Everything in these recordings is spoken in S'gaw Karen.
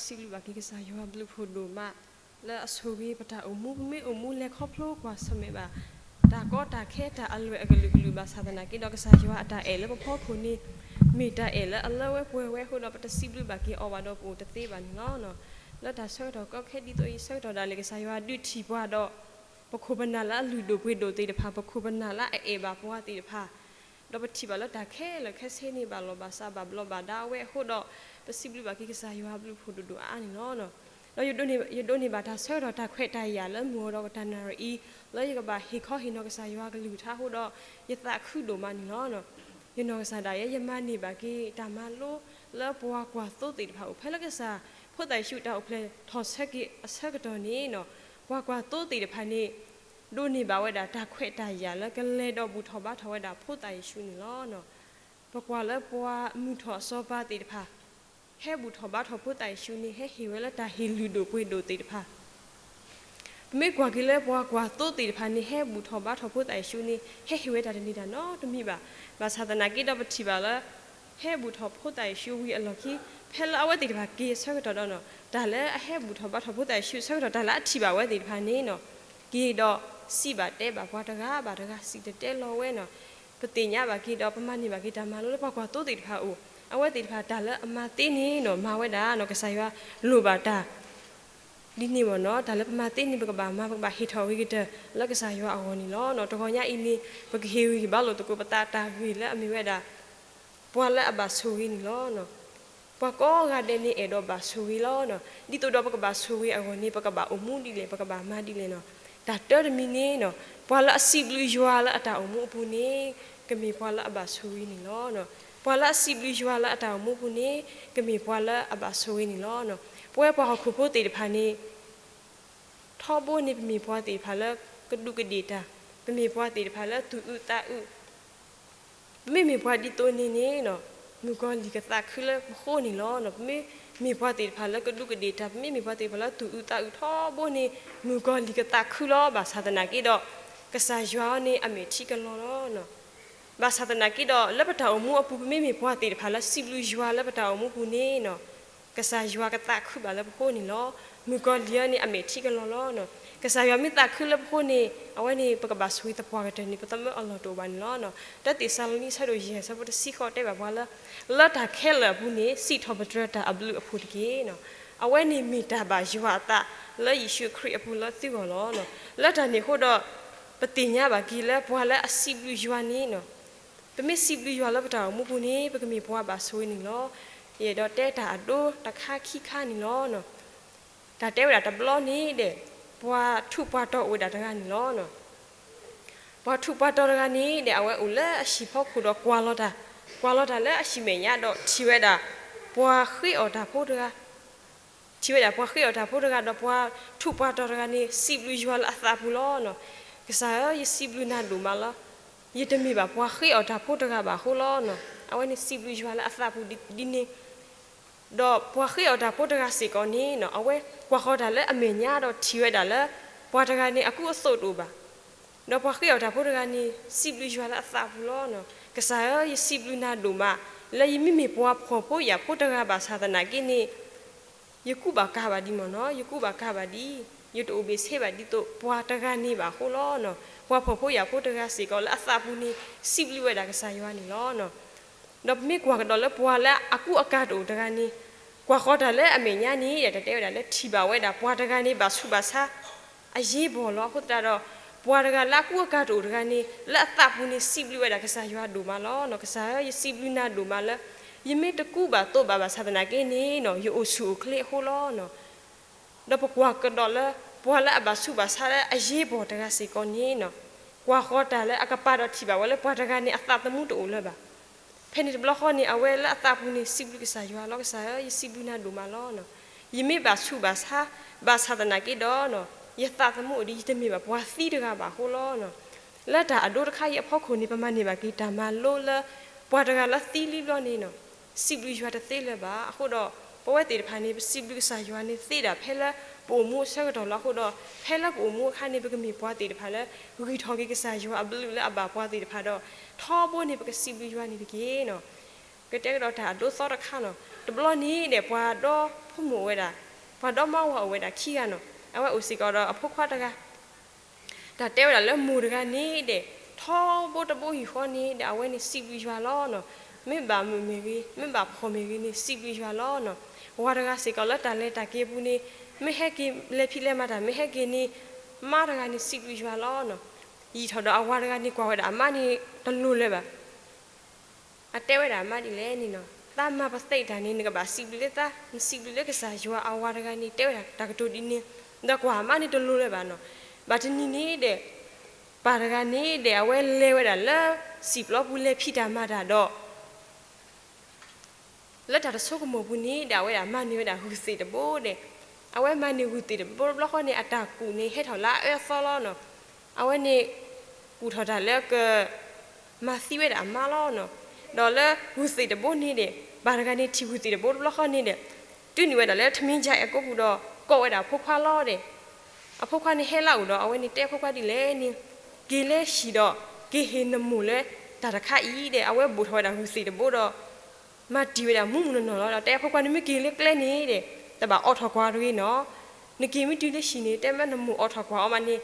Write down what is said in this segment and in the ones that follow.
စံးဘျုးဘၣ်က့ၤကစၢ်ယွၤအဘျုးဖးဒိၣ်မး လၢအဆိၣ်ဂ့ၤပတၢ်အိၣ်မူ ပမ့ၢ်အိၣ်မူလဲၤခီဖျိကွၢ်ဆၢၣ်မဲာ်ဘၣ် တၢ်ကီတၢ်ခဲတၢ်အလွဲၢ်အကလုာ်ကလုာ် ဘၣ်ဆၣ်သနာ်က့ဒီး ကစၢ်ယွၤအတၢ်အဲၣ်လၢပဖီခိၣ်န့ၣ် မ့ၢ်တၢ်အဲၣ်လၢအလၢဝဲပှဲၤဝဲအဃိဒီး ပတစံးဘျုးဘၣ်က့ၤအီၤဘၣ်ဒီး ပအိၣ်တသ့ဘၣ်န့ၣ်လီၤ. လၢတၢ်ဆၢကတီၢ်ကီခဲဒ်သိးအံၤ ဆၢကတီၢ်ဒၣ်လဲာ် ကစၢ်ယွၤဒုးထံၣ်ပှၤဒီး ပခိၣ်ပနၢ်လၢအလုၢ်ဒိၣ်ပှ့ၤဒိၣ်သ့ၣ်တဖၣ်, ပခိၣ်ပနၢ်လၢအအဲၣ်ဘၣ်ပှၤသ့ၣ်တဖၣ်, ဒီးပထံၣ်ဘၣ်လၢတၢ်ခဲလၢာ်ခဲဆ့န့ၣ် ဘၣ်လီၤဘၣ်စးဘၣ်ဘျီးဘၣ်ဒါဝဲအဃိဒီး ပစံးဘျုးဘၣ်က့ၤကစၢ်ယွၤအဘျုးဖးဒိၣ်ဒိၣ်အါအါန့ၣ်လီၤ. ဒီးယဒိးန့ၢ်ဘၣ်တၢ်ဆၢကတီၢ်တၢ်ခွဲးတၢ်ယာ်လၢမုၢ်ဂီၤဒီးကတၢၢ်နၣ်ရံၣ်အံၤ လၢယကဘၣ်ဟ့ၣ်ခီဟ့ၣ်နီၤကစၢ်ယွၤကလုၢ်ကထါအဃိဒီး ယသးခုဒိၣ်မးန့ၣ်လီၤ. ယနီၢ်ကစၢ်ဒၣ်ယဲ ယမၤန့ၢ်ဘၣ်က့ၤတၢ်မၤလိလၢပှၤကွၢ်သိသ့ၣ်တဖၣ်အိၣ် ဖဲလၢကစၢ်ဖိသၣ်ယ့ၣ်ၡူးတၢ်အိၣ်ဖျဲၣ်ထီၣ်ဆၢက့ၤအဆၢကတီၢ်န့ၣ် ပှၤကွၢ်သိသ့ၣ်တဖၣ်န့ၣ် ဒိးန့ၢ်ဘၣ်ဝဲဒၣ်တၢ်ခွဲးတၢ်ယာ်လၢကလဲၤဒီးဘူၣ်ထီၣ်ဘါထီၣ်ဝဲဒၣ်ဖိသၣ်ယ့ၣ်ၡူးန့ၣ်လီၤ. ပကွၢ်လၢပှၤမုၢ်ထီၣ်အစီၤပၤသ့ၣ်တဖၣ် ဟဲဘူၣ်ထီၣ်ဘါထီၣ်ဖိသၣ်ယ့ၣ်ၡူးန့ၣ် ဟဲဟ့ၣ်ဝဲလၢတၢ်ဟ့ၣ်လုၢ်ဒိၣ်ပှ့ၤဒိၣ်သ့ၣ်တဖၣ် ပမ့ၢ်ကွၢ်က့ၤလၢပှၤကွၢ်သိသ့ၣ်တဖၣ်န့ၣ် ဟဲဘူၣ်ထီၣ်ဘါထီၣ်ဖိသၣ်ယ့ၣ်ၡူးန့ၣ် ဟဲဟ့ၣ်ဝဲတၢ်တမံၤတၢ်နီတမံၤဘၣ်. ဘၣ်ဆၣ်သနာ်က့ဒီးပထံၣ်ဘၣ်လၢ ဟဲဘူၣ်ထီၣ်ဖိသၣ်ယ့ၣ်ၡူးဝံၤအလီၢ်ခံ ဖဲလၢအဝဲသ့ၣ်တဖၣ်က့ၤအဆၢကတီၢ်ဒီး တၢ်လၢအဟဲဘူၣ်ထီၣ်ဘါထီၣ်ဖိသၣ်ယ့ၣ်ၡူးအဆၢကတီၢ် တၢ်လၢအထံၣ်ဘၣ်ဝဲသ့ၣ်တဖၣ်န့ၣ် က့ၤဒီးစံးဘၣ်တဲဘၣ်ပှၤတဂၤဘၣ်တဂၤ စံၣ်တဲၤတဲလီၤဝဲန့ၣ် ပသ့ၣ်ညါဘၣ်က့ၤဒီး ပမၤန့ၢ်ဘၣ်က့ၤတၢ်မၤလိလၢပှၤကွၢ်သိသ့ၣ်တဖၣ်အအိၣ် အဝဲသ့ၣ်တဖၣ်တၢ်လၢအမၤသ့န့ၣ် မၤဝဲဒၣ်န့ၣ် ကစၢ်ယွၤလိၣ်ဘၣ်တၢ် ဒ်န့ၣ်မ့ၢ်န့ၣ် တၢ်လၢပမၤသ့န့ၣ် ပကဘၣ်မၤ ပကဘၣ်ဟ့ၣ်ထီၣ်ဂ့ၤကတၢၢ်လၢကစၢ်ယွၤအဂီၢ်န့ၣ်လီၤ. တဂီၤညါအံၤန့ၣ် ပကဟ့ၣ်ဂံၢ်ဟ့ၣ်ဘါလိာ်သကိး ပသးတၢ်ဂ့ၢ်လၢအမ့ၢ်ဝဲဒၣ် ပှၤလၢအဘၣ်ဆိၣ်ဂ့ၤန့ၣ်လီၤ. ပှၤကိးဂၤဒဲးန့ၣ် အဲၣ်ဒိးဘၣ်ဆိၣ်ဂ့ၤလီၤ. ဒ်သိးဒီးပကဘၣ်ဆိၣ်ဂ့ၤအဂီၢ်န့ၣ် ပကဘၣ်အိၣ်မူဒ်လဲၣ် ပကဘၣ်မၤဒ်လဲၣ်န့ၣ် တၢ်တၢတမံၤန့ၣ် ပှၤလၢအစံးဘျုးယွၤလၢအတၢ်အိၣ်မူအပူၤန့ၣ် ကမ့ၢ်ပှၤလၢအဘၣ်ဆိၣ်ဂ့ၤန့ၣ်လီၤ. ပှၤလၢအစံးဘျုးယွၤလၢအတၢ်အိၣ်မူအပူၤန့ၣ် ကမ့ၢ်ပှၤလၢအဘၣ်ဆိၣ်ဂ့ၤန့ၣ်လီၤ. ပဝဲပှၤဟီၣ်ခိၣ်ဖိသ့ၣ်တဖၣ်န့ၣ် ထီဘိန့ၣ် ပမ့ၢ်ပှၤသ့ၣ်တဖၣ်လၢကဒူးကဒ့ၣ်တၢ်, ပမ့ၢ်ပှၤသ့ၣ်တဖၣ်လၢသူၣ်အုးသးအုး, ပမ့မ့ၢ်ပှၤဒ်သိးန့ၣ်န့ၣ် မုၣ်ကီၤလံၢ်ကသးခုလၢပဃိန့ၣ်လီၤ. ပမ့မ့ၢ်ပှၤသ့ၣ်တဖၣ်လၢကဒူးကဒ့ၣ်တၢ်, ပမ့မ့ၢ်ပှၤသ့ၣ်တဖၣ်လၢသူၣ်အုးသးအုးထီဘိန့ၣ် မုၣ်ကီၤလံၢ်ကသးခုလီၤ. ဘၣ်ဆၣ်သနာ်က့ဒီး ကစၢ်ယွၤန့ၣ် အမဲာ်ထံကလီၤလီၤ. ဘၣ်ဆၣ်သနာ်က့ဒီး လၢပတၢ်အိၣ်မူအပူၤ ပမ့မ့ၢ်ပှၤသ့ၣ်တဖၣ်လၢစံးဘျုးယွၤလၢပတၢ်အိၣ်မူပူၤန့ၣ် ကစၢ်ယွၤကသးခုဘၣ်လၢပဃိန့ၣ်လီၤ. မုၣ်ကီၤလံၢ်အံၤန့ၣ် အမဲာ်ထံကလီၤလီၤ. ကစၢ်ယွၤမ့ၢ်သးခုလၢပဃိန့ၣ် အဝဲန့ၣ် ပကဘၣ်ဆိၣ်ဂ့ၤသပှၢ်ကတၢၢ်န့ၣ် ပသးမၢအလီၢ်တအိၣ်ဘၣ်န့ၣ်လီၤ. တၢသ့းစၤလနံ ဆၢဒိၣ်ယဲၢ် ဆၢဖိတဆံဃိးတဲဘၣ်ပှၤလၢ လၢတၢ်ခဲလၢာ်အပူၤန့ၣ် စံးထီၣ်ပတြၢၤတၢ်အဘျုးအဖှိၣ်တက့ၢ်. အဝဲန့ၣ်မ့ၢ်တၢ်ဘၣ်ယွၤအသးလၢယ့ၣ်ၡူးခရံာ်အပူၤလၢသုဂီၢ်လီၤ. လၢတၢ်န့ၣ်အဃိဒီး ပသ့ၣ်ညါဘၣ်က့ၤလၢပှၤလၢအစံးဘျုးယွၤန့ၣ် ပမ့ၢ်စံးဘျုးယွၤလၢပတၢ်အိၣ်မူပူၤန့ၣ် ပကမ့ၢ်ပှၤဘၣ်ဆိၣ်ဂ့ၤန့ၣ်လီၤ. ယအဲၣ်ဒိးတဲတၢ်အဒိတခါခံခါန့ၣ်လီၤ. တၢ်တဲဝဲဒၣ်တဘျီန့ၣ်ဒီး ပှၤထူးပှၤတီၤအိၣ်ဝဲဒၣ်တဂၤန့ၣ်လီၤ. ပှၤထူးပှၤတီၤတဂၤန့ၣ်ဒီး အဝဲအိၣ်လၢအဟံၣ်ဖီခိၣ်ဒီးကွၢ်လီၤတၢ်, ကွၢ်လီၤတၢ်လၢအဟံၣ်မဲာ်ညါဒီးထံၣ်ဝဲဒၣ် ပှၤဃ့အီၣ်တၢ်ဖိတဂၤ ထံၣ်ဝဲဒၣ်ပှၤဃ့အီၣ်တၢ်ဖိတဂၤဒီး ပှၤထူးပှၤတီၤတဂၤန့ၣ် စံးဘျုးယွၤလၢအသးပူၤလီၤ. ကစၢ်ဧၢ, ယစံးဘျုးနၤဒိၣ်မးလီၤ. ယတမ့ၢ်ဘၣ်ပှၤဃ့အီၣ်တၢ်ဖိတဂၤဘၣ်အဃိလီၤ. အဝဲန့ၣ်စံးဘျုးယွၤလၢအသးပူၤဒ်န့ၣ် ဒီးပှၤဃ့အီၣ်တၢ်ဖိတဂၤစ့ၢ်ကီးန့ၣ် အဝဲကွၢ်ဃီၤတၢ်လၢအမဲာ်ညါဒီးထံၣ်ဝဲဒၣ်လၢ ပှၤတဂၤန့ၣ် အကူအသိးတအိၣ်ဘၣ်. ဒီးပှၤဃ့အီၣ်တၢ်ဖိတဂၤန့ၣ် စံးဘျုးယွၤလၢအသးပူၤလီၤ. ကစၢ်ဧၢ, ယစံးဘျုးနၤဒိၣ်မး လၢယမ့မ့ၢ်ပှၤဖှီၣ်ဖိယာ်ဖိတဂၤဘၣ်ဆၣ်သနာ်က့န့ၣ် ယကူဘၣ်ကၤဘၣ်ဒံးမ့ၢ်န့ၣ်, ယကူဘၣ်ကၤဘၣ်ဒံး, ယတအိၣ်ဘ့ၣ်ဆ့ဘၣ်ဒ်သိးပှၤတဂၤန့ၣ်ဘၣ်အဃိလီၤ. ပှၤဖှီၣ်ဖိယာ်ဖိတဂၤစ့ၢ်ကီးလၢအသးပူၤန့ၣ် စံးဘျုးဝဲဒၣ်ကစၢ်ယွၤန့ၣ်လီၤ. ဒီးပမ့ၢ်ကွၢ်ကဒီးလၢပှၤလၢအကူအကၤတအိၣ်တဂၤန့ၣ် ကွၢ်ဃီၤတၢ်လၢအမဲာ်ညါန့ၣ် တၢ်တဲဝဲဒၣ်လၢထံၣ်ဘၣ်ဝဲဒၣ်ပှၤတဂၤန့ၣ် ဘၣ်ဆူးဘၣ်ဆါ အရေးပေါ်လီၤ. အဃိသတးဒီး ပှၤတဂၤလၢအကူအကၤတအိၣ်တဂၤန့ၣ် လၢအသးပူၤန့ၣ် စံးဘျုးဝဲဒၣ်ကစၢ်ယွၤဒိၣ်မးလီၤ. ကစၢ်ဧၢ, ယစံးဘျုးနၤဒိၣ်မးလၢ ယမ့ၢ်တကူဘၣ်သိးဘၣ်ဘၣ်ဆၣ်သနာ်က့န့ၣ် ယအိၣ်ဆူၣ်အိၣ်ချ့အဃိလီၤ. ဒီးပကွၢ်ကဒီးလၢ ပှၤလၢအဘၣ်ဆူးဘၣ်ဆါလၢအရေးပေါ်တဂၤစ့ၢ်ကီးန့ၣ် ကွၢ်ဃီၤတၢ်လၢအကပၤဒီးထံၣ်ဘၣ်ဝဲလၢပှၤတဂၤန့ၣ် အသးသမူတအိၣ်လၢၤဘၣ်. ဖဲန့ၣ်တဘျီဃီန့ၣ် အဝဲလၢအသးပူၤန့ၣ် စံးဘျုးကစၢ်ယွၤလီၤ. ကစၢ်ဧၢ, ယစံးဘျုးနၤဒိၣ်မးလီၤ. ယမ့ၢ်ဘၣ်ဆူးဘၣ်ဆါ ဘၣ်ဆၣ်သနာ်က့ဒီး ယသးသမူအိၣ်ဒံး ယတမ့ၢ်ဘၣ်ပှၤသံတဂၤဘၣ်အဃိလီၤ. လၢတၢ်အဒိတခါအံၤအဖီခိၣ်န့ၣ် ပမၤန့ၢ်ဘၣ်က့ၤတၢ်မၤလိလၢ ပှၤတဂၤလၢသံလံဘျီန့ၣ် စံးဘျုးယွၤတသ့လၢၤဘၣ်. အဃိဒီး ပဝဲသ့ၣ်တဖၣ်န့ၣ် ပစံးဘျုးကစၢ်ယွၤန့ၣ်သ့ဒၣ်ဖဲလၢပအိၣ်မူအဆၢကတီၢ်လီၤ. အဃိဒီး ဖဲလၢပအိၣ်မူအခါန့ၣ် ပကမ့ၢ်ပှၤသ့ၣ်တဖၣ်လၢ ဂံၢ်ထီၣ်က့ၤကစၢ်ယွၤအဘျုးလၢအဘၣ်ပှၤသ့ၣ်တဖၣ်ဒီး ထီဘိန့ၣ် ပကစံးဘျုးယွၤန့ၣ်တက့ၢ်. ကတဲကဒီးတၢ်အဒိသီတခါန့ၣ် တဘျီန့ၣ်ဒီး ပှၤဒီ ပှၤဒီမါဝၤအိၣ်ဝဲဒၣ်, ပှၤဒီမါဝၤအိၣ်ဝဲဒၣ်ခံဂၤနီၤ, အဝဲအိၣ်စ့ၢ်ကီးဒီးအဖိခွါတဂၤ တၢ်တဲဝဲဒၣ်လၢမိၢ်တဂၤန့ၣ်ဒီး ထီဘိတဘိယူၢ်ဃီန့ၣ်ဒီး အဝဲန့ၣ်စံးဘျုးယွၤလီၤနီၤ. မ့ၢ်ဘၣ်မုာ်မ့ၢ်ဂ့ၤ, မ့ၢ်ဘၣ်ဖှီၣ်မ့ၢ်ဂ့ၤန့ၣ် စံးဘျုးယွၤလီၤနီၤ. ဝၤတဂၤစ့ၢ်ကီးလၢတၢ်လဲၤတၢ်က့ၤအပူၤန့ၣ် မ့ၢ်ဟဲက့ၤလဲၤဖံးလဲၤမၤတၢ် မ့ၢ်ဟဲက့ၤန့ၣ် မါတဂၤန့ၣ်စံးဘျုးယွၤလီၤနီၤ. ယံာ်ထီၣ်ဒီးအဝၤတဂၤန့ၣ် ကွၢ်ဝဲဒၣ်အမါန့ၣ်တလိၤလၢၤဘၣ်. အတဲဝဲဒၣ်အမါဒ်လဲၣ်န့ၣ်နီၤ, သးမၤပသ့ၣ်တၢ်န့ၣ် နကဘၣ်စံးဘျုးလၢသး, နစံးဘျုးလၢကစၢ်ယွၤ. အဝၤတဂၤန့ၣ် တဲဝဲဒၣ်တၢ်ကတိၤဒ်န့ၣ်, ဒီးကွၢ်အမါန့ၣ်တလိၤလၢၤဘၣ်နီၤ. ဘၣ်တနံၤန့ၣ်ဒီး ပၢ်တဂၤန့ၣ်ဒီး အဝဲလဲၤဝဲဒၣ်လၢ စံာ်ပျီပူၤလဲၤဖံးတၢ်မၤတၢ်ဒီး လၢတၢ်တဆိကမိၣ်ပူၤန့ၣ်ဒီး အဝဲဒၣ်မၤန့ၢ်ဝဲဒၣ်ဂုၢ်သ့ၣ်တဘိဒီး အဝဲမၤန့ၢ်ဂုၢ်သ့ၣ်တဘိတဘျီဃီန့ၣ် အတၢ်ကူၣ်န့ၣ်ဟဲထီၣ်လၢအအၢအသီလီၤနီၤ. အဝဲန့ၣ် ကူၣ်ထီၣ်တၢ်လၢက မၤသံဝဲဒၣ်အမါလီၤနီၤ. ဒီးလၢဂုၢ်သ့ၣ်တဘိန့ၣ်ဒီး ပၢ်တဂၤန့ၣ်ထံၣ်ဂုၢ်သ့ၣ်တဘိတဘျီဃီန့ၣ်ဒီး တုၤနုာ်ဝဲဒၣ်လၢထမံကၠဲးအကိာ်ပူၤဒီး ကိးဝဲဒၣ်အဖိခွါလီၤဒီး အဖိခွါန့ၣ်ဟဲလၢအအိၣ်ဒီး အဝဲန့ၣ်တဲအဖိခွါဒ်လဲၣ်န့ၣ်, က့ၤလၢဟံၣ်ဒီး က့ၤဟ့ၣ်နမိၢ်လၢတၢ်တခါအံၤဒီး အဝဲဘိၣ်ထီၣ်ဝဲဒၣ်ဂုၢ်သ့ၣ်တဘိဒီး မၤတံၢ်ဝဲဒၣ်မူးမူးနီၢ်နီၢ်လီၤ. ဒီးတဲအဖိခွါန့ၣ် မ့ၢ်က့ၤလၢကျဲန့ၣ်ဒီး တဘၣ်အိးထီၣ်ကွၢ်တဂ့ၤနီၤ. နက့ၤမ့ၢ်တုၤလၢဟံၣ်န့ၣ် တဲမ့ၢ်နမိၢ်အိးထီၣ်ကွၢ်အီၤမးန့ၣ်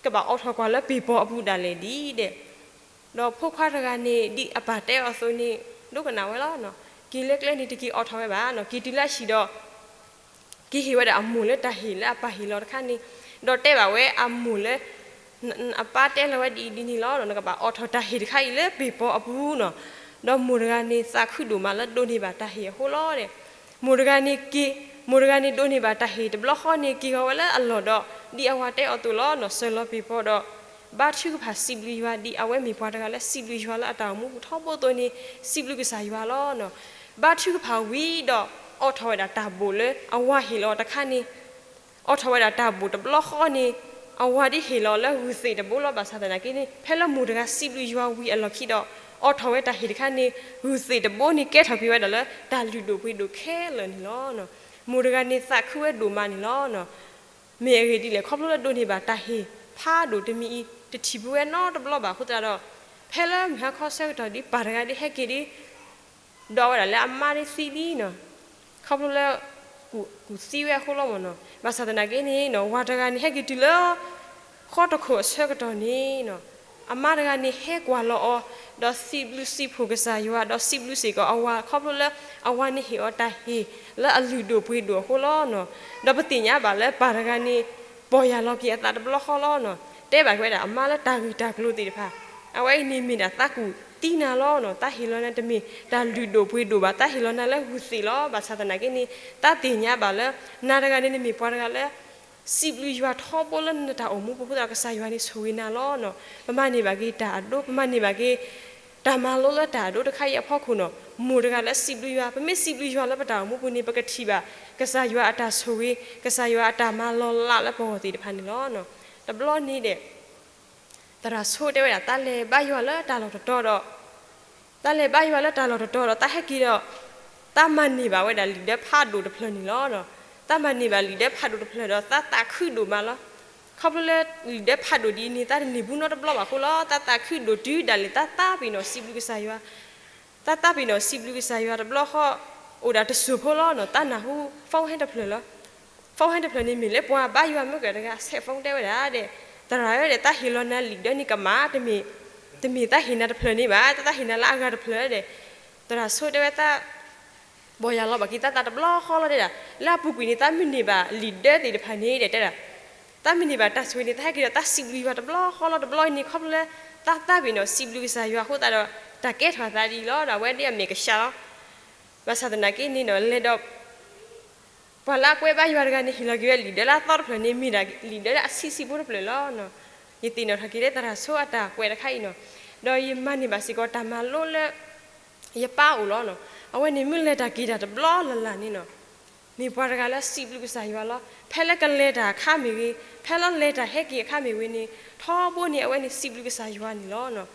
ကဘၣ်အိးထီၣ်ကွၢ်လၢပ့ၤပီၤအပူၤဒၣ်လဲာ်ဒ်ဒီး ဒီးဖိခွါတဂၤန့ၣ် ဒ်အပၢ်တဲအီၤအသိးန့ၣ် ဒိကနၣ်ဝဲလီၤနီၤ. က့ၤလၢကျဲန့ၣ် တက့ၤအိးထီၣ်ဝဲဘၣ်နီၤ. က့ၤတုၤလၢအဟံၣ်ဒီး က့ၤဟ့ၣ်ဝဲဒၣ်အမိၢ်လၢတၢ်ဟ့ၣ်လၢအပၢ်ဟ့ၣ်လီၤတခါန့ၣ်, ဒီးတဲဘၣ်ဝဲအမိၢ်လၢ အပၢ်တဲလီၤဝဲဒ်အံၤဒ်န့ၣ်လီၤ. နကဘၣ်အိးထီၣ်တၢ်ဟ့ၣ်တခါအံၤလၢပ့ၤပီၤအပူၤနီၤ. ဒီးမိၢ်တဂၤန့ၣ် သးခုဒိၣ်မးလၢဒိးန့ၢ်ဘၣ်တၢ်ဟ့ၣ်အဃိလီၤဒီး မိၢ်တဂၤန့ၣ်က့ၤ, မိၢ်တဂၤန့ၣ်ဒိးန့ၢ်ဘၣ်တၢ်ဟ့ၣ်တဘျီဃီန့ၣ် က့ၤဂီၤဝဲလၢအလီၢ်ဒီး ဒ်အဝၤတဲအီၤအသိးလီၤနီၤ. စၢၤလီၤပ့ၤပီၤဒီး ဘါထုကဖၣ်စံးဘျုးယွၤ ဒ်အဝဲမ့ၢ်ပှၤတဂၤလၢစံးဘျုးယွၤလၢအတၢ်အိၣ်မူပူၤထီဘိအသိးန့ၣ် စံးဘျုးကစၢ်ယွၤလီၤနီၤ. ဘါထုကဖၣ်ဝံၤဒီး အိးထီၣ်ဝဲဒၣ်တၢ်ဘိၣ်လၢအဝၤဟ့ၣ်လီၤတခါန့ၣ် အိးထီၣ်ဝဲဒၣ်တၢ်ဘိၣ်တဘျီဃီန့ၣ် အဝၤဒ်ဟ့ၣ်လီၤလၢဂုၢ်သ့ၣ်တဘိလီၤ. ဘၣ်ဆၣ်သနာ်က့န့ၣ် ဖဲလၢမိၢ်တဂၤစံးဘျုးယွၤဝံၤအလီၢ်ခံဒီး အိးထီၣ်ဝဲတၢ်ဟ့ၣ်တခါန့ၣ် ဂုၢ်သ့ၣ်တဘိန့ၣ်ကဲထီၣ်က့ၤဝဲဒၣ်လၢတၢ်လုၢ်ဒိၣ်ပှ့ၤဒိၣ်ခဲလၢာ်န့ၣ်လီၤ. မိၢ်တဂၤန့ၣ်သးခုဝဲဒိၣ်မးန့ၣ်လီၤ. မ့ၢ်အဂ့ၢ်ဒ်လဲၣ် ခီဖျိလၢဒိးန့ၢ်ဘၣ်တၢ်ဟ့ၣ်ဖးဒိၣ်တမံၤအံၤ တထံၣ်ဖုဝဲနီတဘျီဘၣ်အဃိသတးဒီး ဖဲလၢမုၢ်ဟါခီဆၢကတီၢ်ဒ်ပၢ်တဂၤဒ်ဟဲက့ၤဒ် ဒီးဝဲဒၣ်လၢအမါဒ်သံလံနီၤ, ခီဖျိလၢ ကူၣ်သံဝဲအဃိလီၤမ့ၢ်နီၤ. ဘၣ်ဆၣ်သနာ်က့န့ၣ်နီၤ ဝၤတဂၤန့ၣ်ဟဲက့ၤတုၤလၢ ဃီတခိၣ်အဆၢကတီၢ်န့ၣ်နီၤ အမါတဂၤန့ၣ်ဟဲကွၢ်လီၤအီၤ ဒီးစံးဘျုးစံးဖှိၣ်ကစၢ်ယွၤ ဒီးစံးဘျုးစ့ၢ်ကီးအဝၤ ခီဖျိလၢအဝၤန့ၣ်ဟ့ၣ်အီၤတၢ်ဟ့ၣ်လၢအလုၢ်ဒိၣ်ပှ့ၤဒိၣ်အဃိလီၤနီၤ. ဒီးပသ့ၣ်ညါဘၣ်လၢပၢ်တဂၤန့ၣ် ပီၢ်ယၢ်လီၤက့ၤအသးတဘျီဃီလီၤနီၤ. တဲဘၣ်က့ၤဝဲဒၣ်အမါလၢတၢ်ဂ့ၢ်တၢ်ကျိၤသ့ၣ်တဖၣ် အဝဲအံၤန့ၣ်မ့ၢ်ဒၣ်သးကူၣ်သံနၤလီၤနီၤ. သးဟ့ၣ်လီၤနၤတမ့ၢ်တၢ်လုၢ်ဒိၣ်ပှ့ၤဒိၣ်ဘၣ်, သးဟ့ၣ်လီၤနၤလၢဂုၢ်သ့ၣ်လီၤ. ဘၣ်ဆၣ်သနာ်က့န့ၣ် သးသ့ၣ်ညါဘၣ်လၢ နၤတဂၤန့ၣ် နမ့ၢ်ပှၤတဂၤလၢ စံးဘျုးယွၤထီဘိလၢနတၢ်အိၣ်မူပူၤအဃိသတးဒီး ကစၢ်ယွၤန့ၣ်ဆိၣ်ဂ့ၤနၤလီၤနီၤ. ပမၤန့ၢ်ဘၣ်က့ၤတၢ်အဒိ, ပမၤန့ၢ်ဘၣ်က့ၤ တၢ်မၤလိလၢတၢ်အဒိတခါအံၤအဖီခိၣ်နီၤ. မိၢ်တဂၤလၢစံးဘျုးယွၤ, ပမ့ၢ်စံးဘျုးယွၤလၢပတၢ်အိၣ်မူပူၤန့ၣ် ပကထံၣ်ဘၣ် ကစၢ်ယွၤအတၢ်ဆိၣ်ဂ့ၤ, ကစၢ်ယွၤအတၢ်မၤလီၤလးလၢပဂီၢ်သ့ၣ်တဖၣ်န့ၣ်လီၤ. တဘျီန့ၣ်ဒီး သရၣ်ဆိတဲဝဲဒၣ် သးလဲၤဘါယွၤလၢတၢ်လီၢ်တတီၤဒီး သးလဲၤဘါယွၤလၢတၢ်လီၢ်တတီၤဒီး သးဟဲက့ၤဒီး သးမၤန့ၢ်ဘၣ်ဝဲဒၣ်လံာ်ဒၢဖးဒိၣ်တဖျၢၣ်န့ၣ်လီၤ. သးမၤန့ၢ်ဘၣ်လံာ်ဒၢဖးဒိၣ်တဖျၢၣ်ဒီး သးသးခုဒိၣ်မးလီၤ. ခီဖျိလၢလံာ်ဒၢဖးဒိၣ်ဒ်အံၤန့ၣ် သးတန့ၢ်ဘူးနီတဘျီဘၣ်အဃိလီၤ. သးသးခုဒိၣ်တုၤဒၣ်လဲာ် သးသးပ့ၤနီၣ်စံးဘျုးကစၢ်ယွၤ သးသးပ့ၤနီၣ်စံးဘျုးကစၢ်ယွၤတဘျီဃီ အိၣ်ဒၣ်တစိၢ်ဖိလီၤနီၤ. သးနၢ်ဟူ phone ဟဲတဖျၢၣ်လီၤ. phone ဟဲတဖျၢၣ်န့ၣ် မ့ၢ်လၢပှၤဘါယွၤမ့ၢ်ကတဂၤ ဆဲးဖီတဲဝဲဒၣ်ဒီး သရၣ်ဧၢဒီး သးဟ့ၣ်လီၤနၤလံာ်ဒၢန့ၣ်ကမၣ်, တမ့ၢ်သးဟ့ၣ်နၤတဖျၢၣ်န့ၣ်ဘၣ်, တၢ်သးဟ့ၣ်နၤလၢအဂၤတဖျၢၣ်ဒီး သရၣ်ဆိတဲဝဲသး ပီၢ်ယၢ်လီၤဘၣ်က့ၤသးသးတဘျီဃီလီၤတဲဒၣ်. လၢအပူၤကွံာ်န့ၣ် သးမ့ၢ်န့ၢ်ဘၣ်လံာ်ဒၢသ့ၣ်တဖၣ်န့ၣ်ဒီးတဲဒၣ် သးမ့ၢ်န့ၢ်ဘၣ်တၢ်ဆိၣ်ဂ့ၤန့ၣ် သးဟဲက့ၤဒီးသးစံးဘျုးယွၤတဘျီဃီလီၤ. တဘျီအံၤန့ၣ် ခီဖျိလၢ သးသးပ့ၤနီၣ်စံးဘျုးကစၢ်ယွၤအဃိသတးဒီး တၢ်ကဲထီၣ်သးဒ်အံၤလီၤ. ဒီးအဝဲဒ်အမ့ၢ်ကစၢ်လီၤ. ဘၣ်ဆၣ်သနာ်က့န့ၣ်ဒီး လဲၤဒီး ပှၤလၢအကွဲဘါယွၤတဂၤန့ၣ် ဟ့ၣ်လီၤက့ၤဝဲလံာ်ဒၢလၢအသီတဖျၢၣ်န့ၣ် မ့ၢ်ဒၣ်လံာ်ဒၢလၢအဆံးဆံးဖိတဖျၢၣ်လီၤ. ယသ့ၣ်နီၣ်ထီၣ်က့ၤလၢသရၣ်ဆိအတၢ်ကွဲးတခါအံၤနီၤ, ဒီးယမၤန့ၢ်ဘၣ်စ့ၢ်ကီးတၢ်မၤလိလၢ ယပၢ်အိၣ်လီၤနီၤ. အဝဲန့ၣ်မ့ၢ်လဲၤတၢ်က့ၤတၢ်တဘျီလၢ်လၢ်န့ၣ်နီၤ, မ့ၢ်ပှၤတဂၤလၢစံးဘျုးကစၢ်ယွၤလီၤ. ဖဲလၢကလဲၤတၢ်အခါမ့ၢ်ဂ့ၤ, ဖဲလၢလဲၤတၢ်ဟဲက့ၤအခါမ့ၢ်ဂ့ၤန့ၣ် ထီဘိန့ၣ် အဝဲန့ၣ်စံးဘျုးကစၢ်ယွၤန့ၣ်လီၤနီၤ.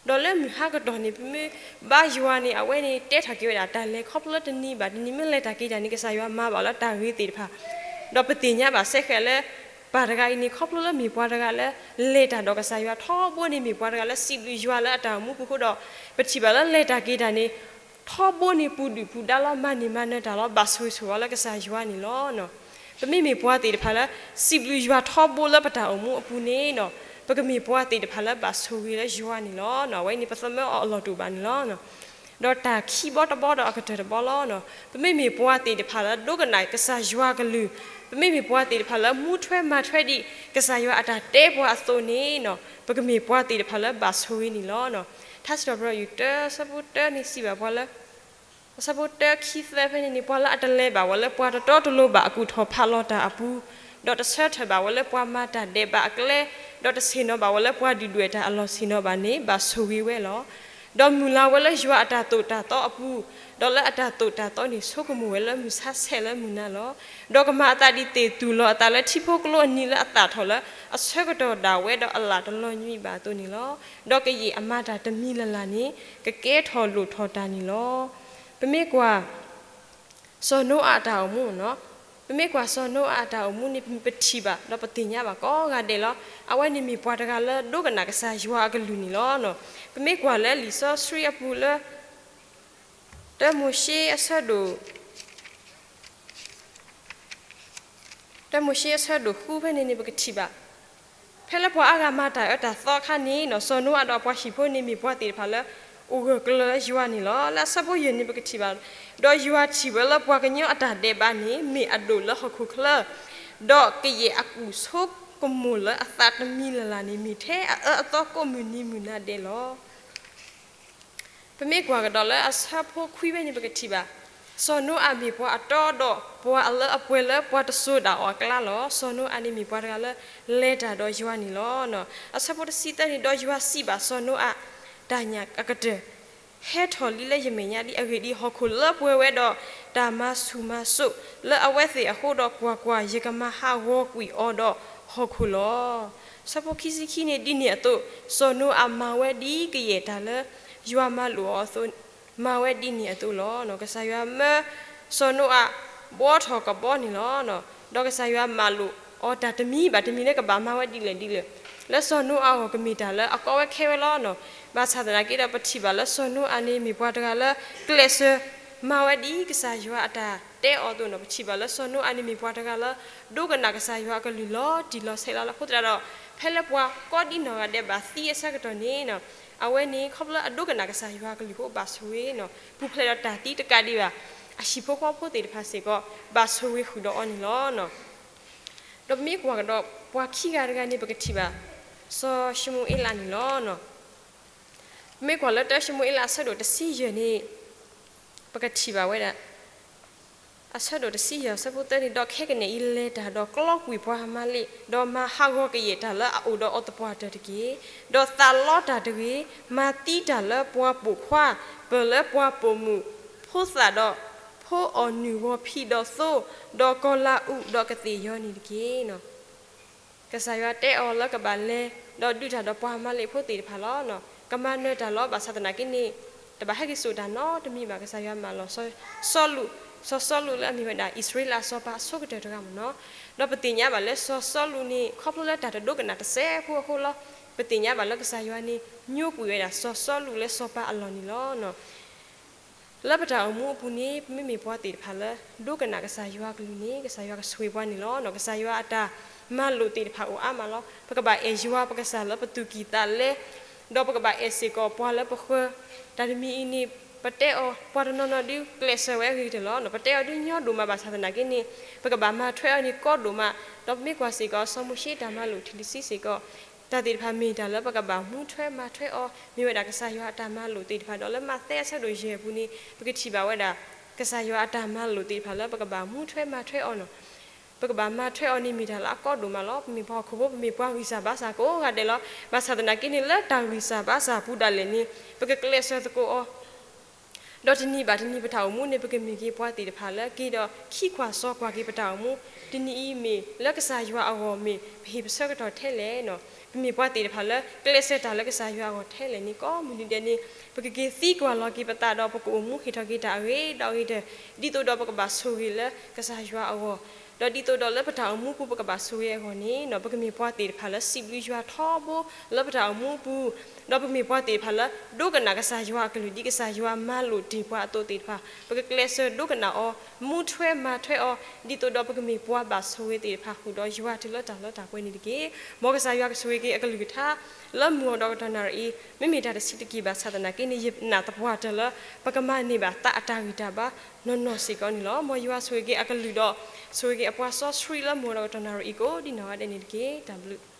ဒီးလၢမုၢ်ဟါကတီၢ်န့ၣ် ပမ့ၢ်ဘါယွၤန့ၣ် အဝဲန့ၣ်တဲထီၣ်က့ၤဝဲဒၣ်တၢ်လဲၤခီဖျိလၢတနံၤဘၣ်တနံၤ မ့ၢ်လဲၤတၢ်က့ၤတၢ်န့ၣ် ကစၢ်ယွၤမၤဘၣ်လၢတၢ်ဂ့ၤသ့ၣ်တဖၣ်, ဒီးပသ့ၣ်ညါဘၣ်စဲဃဲးလၢ ပၢ်တဂၤအံၤန့ၣ် ခီဖျိလၢမ့ၢ်ပှၤတဂၤလၢ လဲၤတၢ်ဒီးကစၢ်ယွၤထီဘိန့ၣ် မ့ၢ်ပှၤတဂၤလၢစံးဘျုးယွၤလၢအတၢ်အိၣ်မူပူၤအဃိဒီး ပထံၣ်ဘၣ်လၢလဲၤတၢ်က့ၤတၢ်န့ၣ် ထီဘိန့ၣ်ပူၤဒုၣ်ပူၤဒါလီၤ, မၤန့ၢ်မၤနၢၤတၢ်လီၤ, ဘၣ်ဆိၣ်ဂ့ၤဆိၣ်ဝါလၢကစၢ်ယွၤန့ၣ်လီၤ. ပမ့မ့ၢ်ပှၤသ့ၣ်တဖၣ်လၢ စံးဘျုးယွၤထီဘိလၢပတၢ်အိၣ်မူအပူၤန့ၣ်, ပကမ့ၢ်ပှၤသ့ၣ်တဖၣ်လၢဘၣ်ဆိၣ်ဂ့ၤလၢယွၤန့ၣ်လီၤ. အဝဲန့ၣ်ပသးမၢအီၤအလီၢ်တအိၣ်ဘၣ်န့ၣ်လီၤ. ဒီးတၢ်ခံဘီတဘီဒီးအကတၢၢ်တဘီလီၤ. ပမ့မ့ၢ်ပှၤသ့ၣ်တဖၣ်လၢဒိကနၣ်ကစၢ်ယွၤကလုၢ်, ပမ့မ့ၢ်ပှၤသ့ၣ်တဖၣ်လၢမူထွဲမၤထွဲဒ်ကစၢ်ယွၤအတၢ်တဲပှၤအသိးန့ၣ်, ပကမ့ၢ်ပှၤသ့ၣ်တဖၣ်လၢဘၣ်ဆိၣ်ဂ့ၤန့ၣ်လီၤ. ထါစံးထီၣ်ပတြၢၤ ယူၢ်တၢ အဆၢဖိတၢန့ၣ်စံးဘၣ်ပှၤလၢ အဆၢဖိတၢခံသၢဖဲန့ၣ်န့ၣ်, ပှၤလၢအတလဲၤဘၣ်ဝဲလၢပှၤတတီတလိၤဘၣ်အကူၣ်ထီၣ်ဖးလီၤတၢ်အပူၤ, ဒီးတဆၢထၢၣ်ဘၣ်ဝဲလၢပှၤမၤတၢ်ဒဲးဘးအကျဲ, ဒီးတဆ့ၣ်နီၤဘၣ်ဝဲလၢပှၤဒုၣ်ဒွဲၣ်တၢ်အလီၢ်ဆ့ၣ်နီၤဘၣ်န့ၣ် ဘၣ်ဆိၣ်ဂ့ၤဝဲလီၤ. ဒီးမုၢ်လၢ်ဝဲလၢယွၤအတၢ်သိၣ်တၢ်သီအပူၤ, ဒီးလၢအတၢ်သိၣ်တၢ်သီန့ၣ် ဆိကမိၣ်ဝဲလၢမုၢ်ဆါဆဲးလၢမုၢ်နၤလီၤ. ဒီးကမၤအသးဒ်သ့ၣ်သူၣ်လီၤအသးလၢထံဖိကျိအနံၤလၢအသၣ်ထီၣ်လၢအဆၢကတီၢ်ဒၣ်ဝဲဒီးအလၣ်တလီၤညွံးဘၣ်အသိးန့ၣ်လီၤ. ဒီးကယဲၢ်အမၤတၢ်တမံၤလၢ်လၢ်န့ၣ် ကကဲထီၣ်လိၣ်ထီၣ်တၢ်န့ၣ်လီၤ. ပမ့ၢ်ကွၢ် စီၤနိအၤအတၢ်အိၣ်မူ, ပမ့ၢ်ကွၢ်စီၤနိအၤအတၢ်အိၣ်မူန့ၣ် ပထံၣ်ဘၣ်ဒီးပသ့ၣ်ညါဘၣ်ကိးဂၤဒဲးလီၤ. အဝဲန့ၣ်မ့ၢ်ပှၤတဂၤလၢဒိကနၣ်ကစၢ်ယွၤအကလုၢ်န့ၣ်လီၤ. ပမ့ၢ်ကွၢ်လၢလံာ်စီဆှံအပူၤလၢ တၢမိၤၡ့အဆၢဒိၣ် တၢမိၤၡ့အဆၢဒိၣ်ဃုဖဲန့ၣ်န့ၣ် ပကထံၣ်ဘၣ် ဖဲလၢပှၤအါဂၤမၤတၢ်အၢတၢ်သီအခါန့ၣ် စီၤနိအၤဒီးအပှၤဟံၣ်ဖိန့ၣ်မ့ၢ်ပှၤသ့ၣ်တဖၣ်လၢ အိၣ်ဂၢၢ်ကျၢၤလၢယွၤန့ၣ်လီၤ. လၢအဆၢဖိယဲၢ်န့ၣ် ပကထံၣ်ဘၣ်, ဒီးယွၤထံၣ်ဝဲလၢပှၤကညီအတၢ်ဒဲးဘးန့ၣ် မ့ၢ်အဒိၣ်လၢဟီၣ်ခိၣ်ချၢ, ဒီးကယဲၢ်အကူၣ်ဆိကမိၣ်လၢအသးတမံၤလၢ်လၢ်န့ၣ် မ့ၢ်ထဲအအၢအသီကိးမုၢ်နံၤမုၢ်နၤဒဲးလီၤ. ပမ့ၢ်ကွၢ်ကဒီးလၢအဆၢဖိခွံဖဲန့ၣ် ပကထံၣ်ဘၣ်, စီၤနိအၤမ့ၢ်ပှၤအတီဒီးပှၤလၢအပှဲၤလၢပှၤတစိၤဒၣ်အီၤအကျါလီၤ. စီၤနိအၤန့ၣ်မ့ၢ်ပှၤတဂၤလၢ လဲၤတၢ်ဒီးယွၤန့ၣ်လီၤ. အဆၢဖိတဆံသၢန့ၣ်, ဒီးယွၤစံးဘၣ်စီၤနိအၤ, တၢ်ညၣ်အကတၢၢ် ဟဲထီၣ်လံလၢယမဲာ်ညါလံ. အဂ့ၢ်ဒ်အံၤ, ဟီၣ်ခိၣ်လၢပှဲၤဝဲဒီးတၢ်မၤဆူၣ်မၤစိးလၢအဝဲသ့ၣ်အဃိဒီး, ကွၢ်ကွၢ်, ယကမၤဟးဂီၤကွံာ်အီၤဒီးဟီၣ်ခိၣ်လီၤ. အဆၢဖိခံဆံခံန့ၣ်, ဒ်န့ၣ်အသိး စီၤနိအၤမၤဝဲဒ်ကယဲၢ်တၢ်လၢယွၤမၤလိာ်အီၤအသိး, မၤဝဲဒ်န့ၣ်အသိးလီၤ. ကစၢ်ယွၤမၢစီၤနိအၤ ဘှီထီၣ်ကဘီန့ၣ်လီၤ. ဒီးကစၢ်ယွၤမၤလိာ်အီၤတၢ်တမံၤဘၣ်တမံၤလၢကဘၣ်မၤဝဲဒ်လဲၣ်ဒ်လဲၣ်, လၢစီၤနိအၤအဂီၢ်ကမ့ၢ်တၢ်လၢအကီဝဲခဲဝဲလီၤ. ဘၣ်ဆၣ်သနာ်က့ဒီး ပထံၣ်ဘၣ်လၢစီၤနိအၤန့ၣ် မ့ၢ်ပှၤတဂၤလၢကျဲးစၢးမၤဝဲဒ်ကစၢ်ယွၤအတၢ်တဲအီၤအသိးန့ၣ်, ပထံၣ်ဘၣ်လၢစီၤနိအၤန့ၣ် မ့ၢ်ပှၤတဂၤလၢ ဒိကနၣ်ကစၢ်ယွၤအကလုၢ်လီၤတံၢ်လီၤဆဲးလီၤလၢအဃိသတးဒီး, ဖဲလၢပှၤကိးဒံနီၢ်ဂၤဒဲးဘၣ်သံအဆၢကတီၢ်န့ၣ်, အဝဲန့ၣ် ခီဖျိလၢအဒိကနၣ်ကစၢ်ယွၤအကလုၢ်အဃိ ဘၣ်ဆိၣ်ဂ့ၤန့ၣ်, ပူၤဖျဲးဒီးတၢ်သံတကးဒံးဘၣ်, အဟံၣ်ဖိဃီဖိသ့ၣ်တဖၣ်စ့ၢ်ကီး ဘၣ်ဆိၣ်ဂ့ၤဃုာ်ဒီးအီၤန့ၣ်လီၤ. ဒီးပမ့ၢ်ကွၢ်ကဒီးပှၤခံဂၤတဂၤန့ၣ် ပကထံၣ်ဘၣ် စီၤၡမူၤအ့လးန့ၣ်လီၤ. ပမ့ၢ်ကွၢ်လၢတၢၡမူၤအ့လးအဆၢဒိၣ်တဆံယဲၢ်န့ၣ် ပကထံၣ်ဘၣ်ဝဲဒၣ် အဆၢဒိၣ်တဆံယဲၢ် အဆၢဖိသၢန့ၣ်, ဒီးခဲကနံၣ်အံၤလဲၤတၢ်ဒီးကျီကွံာ်ပှၤအမၤလ့း, ဒီးမၤဟးဂီၤကယဲၢ်တၢ်လၢအအိၣ်ဒီးအီၤသပှၢ်တၢၢ်တက့ၢ်. ဒီးသးလီတၢ်တဂ့ၤ, မၤသံတၢ်လၢပှၤပိာ်ခွါ, ပၢၢ်လၢပှၤပိာ်မုၣ်ဖိသၣ်ဒီး ဖိအီၣ်နုၢ်ဂီၤဖံးဒီးသိ, ဒီးကီၤလၤအူးဒီးကသ့ၣ်ယီၤန့ၣ်တက့ၢ်. ကစၢ်ယွၤတဲအီၤလၢကဘၣ်လဲၤ ဒီးဒုးတၢ်ဒီးပှၤအမၤလ့းဖိသ့ၣ်တဖၣ်လီၤ. ကမၤနၢၤတၢ်လီၤ. ဘၣ်ဆၣ်သနာ်က့န့ၣ် တဘၣ်ဟဲက့ၤစိာ်တၢ်နီတမံၤဘၣ်. ကစၢ်ယွၤမၢလီၤစီၤစီလူး, စီၤစီလူးလၢအမ့ၢ်ဝဲဒၣ် အံၣ်စရ့လးအစီၤပၤအဆိကတၢၢ်တဂၤမ့ၢ်နီၤ. ဒီးပသ့ၣ်ညါဘၣ်လၢစီၤစီလူးန့ၣ် ခီဖျိလၢတၢ်တဒိကနၣ်တစဲးဖိအဃိလီၤ. ပသ့ၣ်ညါဘၣ်လၢကစၢ်ယွၤန့ၣ် ညိကွံာ်ဝဲဒၣ်စီၤစီလူးလၢစီၤပၤအလီၢ်န့ၣ်လီၤ. လၢပတၢ်အိၣ်မူအပူၤန့ၣ် ပမ့မ့ၢ်ပှၤသ့ၣ်တဖၣ်လၢ ဒိကနၣ်ကစၢ်ယွၤအကလုၢ်န့ၣ် ကစၢ်ယွၤကဆိၣ်ဂ့ၤပှၤန့ၣ်လီၤ. ကစၢ်ယွၤအတၢ်မၤလိာ်သ့ၣ်တဖၣ်အိၣ်အါမးလီၤ. ပကဘၣ်အဲၣ်ယွၤပကစၢ်လၢပသူၣ်ကံၢ်သးလဲ, ဒီးပကဘၣ်အဲၣ်စ့ၢ်ကီးပှၤလၢပဃၢၤ. တၢ်တမံၤအံၤန့ၣ် ပတဲအီၤ ပှၤတနီၤနီၤဒုးကျဲးစၢးဝဲအဂ့ၤကတၢၢ်လီၤ. ပတဲအီၤဒုးညီဒိၣ်မး ဘၣ်ဆၣ်သနာ်က့န့ၣ် ပကဘၣ်မၤထွဲအီၤန့ၣ်ကီဒိၣ်မး. ဒီးပမ့ၢ်ကွၢ်စ့ၢ်ကီး စီၤမိၤၡ့တၢ်မၤလိာ်ထံၣ်တဆံစ့ၢ်ကီး တၢ်သ့ၣ်တဖၣ်မ့ၢ်တၢ်လၢပကဘၣ်မူထွဲမၤထွဲအီၤ မ့ၢ်ဝဲဒၣ်ကစၢ်ယွၤအတၢ်မၤလိာ်သ့ၣ်တဖၣ်. ဒီးလၢမးသဲအဆၢဒိၣ်ယဲၢ်အပူၤန့ၣ် ပကထံၣ်ဘၣ်ဝဲဒၣ် ကစၢ်ယွၤအတၢ်မၤလိာ်သ့ၣ်တဖၣ်လၢပကဘၣ်မူထွဲမၤထွဲအီၤန့ၣ် ပကဘၣ်မၤထွဲအီၤန့ၣ်မ့ၢ်တၢ်လၢအကီဒိၣ်မးလီၤ. ပမ့ၢ်ပှၤဟီၣ်ခိၣ်ဖိ ပမ့ၢ်ပှၤဂံၢ်စၢ်ဘါစၢ်ကိးဂၤဒဲးလီၤ. ဘၣ်ဆၣ်သနာ်က့န့ၣ် လၢတၢ်ဂံၢ်စၢ်ဘါစၢ်အပူၤဒၣ်လဲာ်န့ၣ် ပကကျဲးစၢးသကိးအီၤ ဒီးတနံၤဘၣ်တနံၤပတၢ်အိၣ်မူန့ၣ် ပကမ့ၢ်က့ၤပှၤသ့ၣ်တဖၣ်လၢက့ၤဒီးခံကွၢ်စီကွၢ်က့ၤပတၢ်အိၣ်မူ, တနံၤအံၤမ့ၢ်လၢကစၢ်ယွၤအဂီၢ်မ့ၢ် ပဟ့ၣ်ပဆၢကတီၢ်ထဲလဲၣ်န့ၣ်. ပမ့ၢ်ပှၤသ့ၣ်တဖၣ်လၢကျဲးစၢးတၢ်လၢကစၢ်ယွၤအဂီၢ်ထဲလဲၣ်န့ၣ် ကိးမုၢ်နံၤဒဲးန့ၣ် ပကက့ၤသံကွၢ်လီၤက့ၤပသးဒီး ပကအိၣ်မူဟ့ၣ်ထီၣ်က့ၤတၢ်အဂ့ၤဒီးအဂ့ၤတၢၢ် ဒ်သိးဒီးပကဘၣ်ဆိၣ်ဂ့ၤလၢကစၢ်ယွၤအဂီၢ် ဒီးဒ်သိးဒီးလၢပတၢ်အိၣ်မူပူၤ ပကဘၣ်ဆိၣ်ဂ့ၤအဂီၢ်န့ၣ် ပကမ့ၢ်ပှၤသ့ၣ်တဖၣ်လၢစံးဘျုးယွၤထီဘိလၢပတၢ်အိၣ်မူပူၤ, ဒီးပကမ့ၢ်ပှၤသ့ၣ်တဖၣ်လၢ ဒိကနၣ်ကစၢ်ယွၤအကလုၢ် ဒ်ကစၢ်ယွၤမၤလိာ်တ့ၢ်ပှၤအသိးသ့ၣ်တဖၣ် ပကကျဲးစၢးဒိကနၣ်အီၤ, မူထွဲမၤထွဲအီၤ, ဒ်သိးဒီးပကမ့ၢ်ပှၤဘၣ်ဆိၣ်ဂ့ၤသ့ၣ်တဖၣ် ဃုာ်ဒီးယွၤတုၤလၢတၢ်လၢတၢ်ပှဲၤန့ၣ်တက့ၢ်. မ်ကစၢ်ယွၤကဆိၣ်ဂ့ၤက့ၤအကလုၢ်ကထါ လၢမုၢ်ဂီၤဒီးကတီၢ်နၣ်ရံၣ်အံၤ မ့မ့ၢ်တၢ်တဆံးတက့ၢ်ဘၣ်ဆၣ်သနာ်က့န့ၣ် ယနာ်သပှၢ်တၢၢ်လၢ ပကမၤန့ၢ်ဘၣ်သးအတၢ်ဂံၢ်တၢ်ဘါနီၢ်နီၢ်စ့ၢ်ကီးန့ၣ်လီၤ. မ်ယွၤဆိၣ်ဂ့ၤက့ၤအကလုၢ်ဒီး ဆိၣ်ဂ့ၤက့ၤအပှၤစီဆှံလၢမုၢ်ဂီၤဒီးကတီၢ်နၣ်ရံၣ်အံၤကိးဒံနီၢ်ဂၤဒဲးန့ၣ်တက့ၢ်. တၢ်ဘျုး